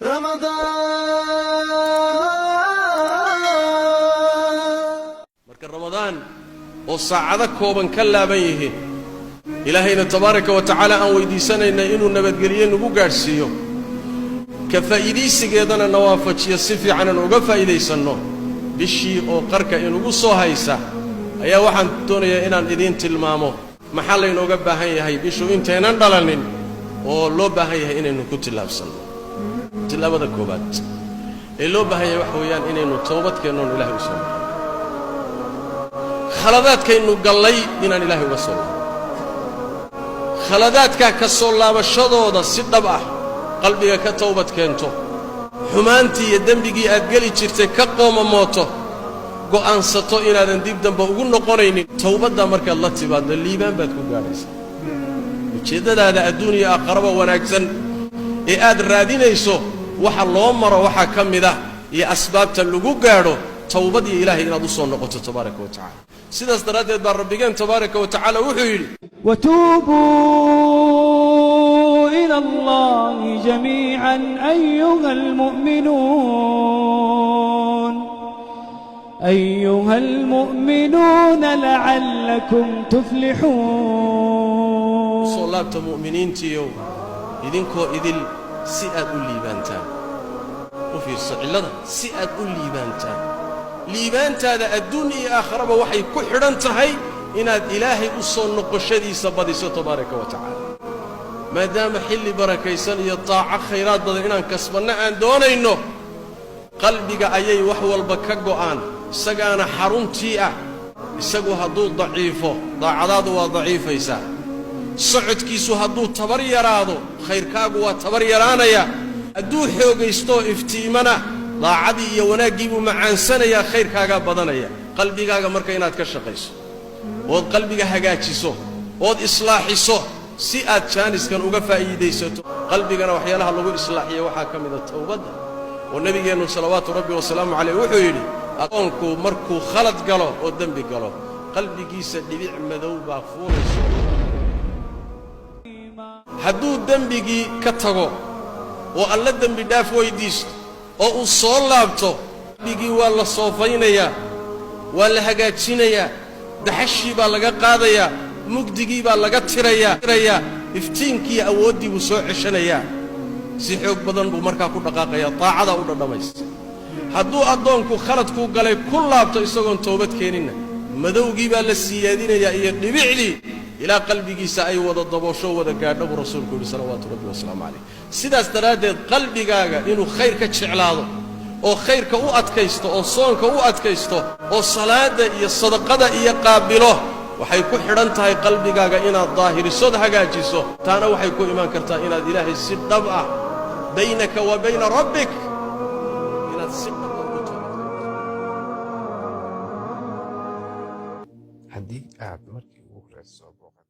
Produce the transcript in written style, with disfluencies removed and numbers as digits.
Ramadan. Marka Ramadaan oo saacado kooban ka laaban yihiin, Ilaahayna tabaaraka wa tacaala aan weyddiisanayna inuu nabadgelye nagu gaadhsiiyo, ka faa'iidaysigeedana na waafajiyo, si fiicanan uga faa'iidaysanno, bishii oo qarka inugu soo haysa ayaa waxaan doonayaa inaan idiin tilmaamo maxaa laynooga baahan yahay bishu intaynan dhalanin oo loo baahan yahay inaynu ku tillaabsanno. Tillaabada koowaad ee loo baahan yahay waxa weeyaan inaynu toobad keennoon Ilahay u soo noqo, khaladaadkaynu gallay inaan Ilaahay uga soo laabno, khaladaadkaa ka soo laabashadooda si dhab ah qalbiga ka towbad keento, xumaantii iyo dembigii aad geli jirtay ka qoomamooto, go'aansato inaadan dib dambe ugu noqonaynin. Towbaddaa markaad la timaaddo, liibaan baad ku gaadhaysaa. Ujeeddadaada adduun iyo aakharaba wanaagsan ee aad raadinayso waxa loo maro waxaa ka mid ah iyo asbaabta lagu gaadho towbad iyo Ilaahay inaad u soo noqoto tabaaraka wa tacala. Sidaas daraaddeed baa Rabbigeen tabaaraka wa tacaala wuxuu yidhi: وتوبوا إلى الله جميعا أيها المؤمنون، أيها المؤمنون، لعلكم تفلحون. Soo laabta, mu'miniintiiyow, idinkoo idil, si aad u liibaantaan. U fiirso cillada: si aad u liibaantaan. Liibaantaada adduun iyo aakharaba waxay ku xidhan tahay inaad Ilaahay u soo noqoshadiisa badiso tabaaraka wa tacaala. Maadaama xilli barakaysan iyo taaco khayraad badan inaan kasbanno aan doonayno, qalbiga ayay wax walba ka go'aan, isagaana xaruntii ah. Isagu hadduu daciifo, daacadaadu waa daciifaysaa. Socodkiisu hadduu tabar yaraado, khayrkaagu waa tabar yaraanaya. Hadduu xoogaystooo iftiimana, daacadii iyo wanaaggii buu macaansanayaa, khayrkaagaa badanaya. Qalbigaaga marka inaad ka shaqayso ood qalbiga hagaajiso ood islaaxiso si aad jaaniskan uga faa'iidaysato. Qalbigana waxyaalaha lagu islaaxiyo waxaa ka mida towbadda, oo Nebigeennu salawaatu Rabbi wasalaamu calayh wuxuu yidhi: adoonku markuu khalad galo oo dembi galo, qalbigiisa dhibic madow baa fuulayso. Hadduu dembigii ka tago oo Alla dembi dhaaf weyddiisto oo uu soo laabto, qalbigii waa la soofaynayaa, waa la hagaajinayaa, daxashii baa laga qaadayaa, mugdigii baa laga tirayaa, iftiinkii awooddii buu soo ceshanayaa, si xoog badan buu markaa ku dhaqaaqayaa, taacadaa u dhadhamaysa. Hadduu addoonku khaladkuu galay ku laabto isagoon toobad keeninna, madowgii baa la siyaadinayaa iyo dhibicdii, ilaa qalbigiisa ay wada daboosho, wada gaadho, buu Rasuulku yidhi salawaatu Rabbi wasalaamu calayh. Sidaas daraaddeed qalbigaaga inuu khayr ka jeclaado oo khayrka u adkaysto oo soonka u adkaysto oo salaadda iyo sadaqada iyo qaabilo, waxay ku xidhan tahay qalbigaaga inaad daahirisood hagaajiso. Taana waxay ku imaan kartaa inaad Ilaahay si dhab ah, baynaka wa bayna rabbik, inaad si dhab ah ugu toobad. Haddii aad markii ugu horeysa soo booqatay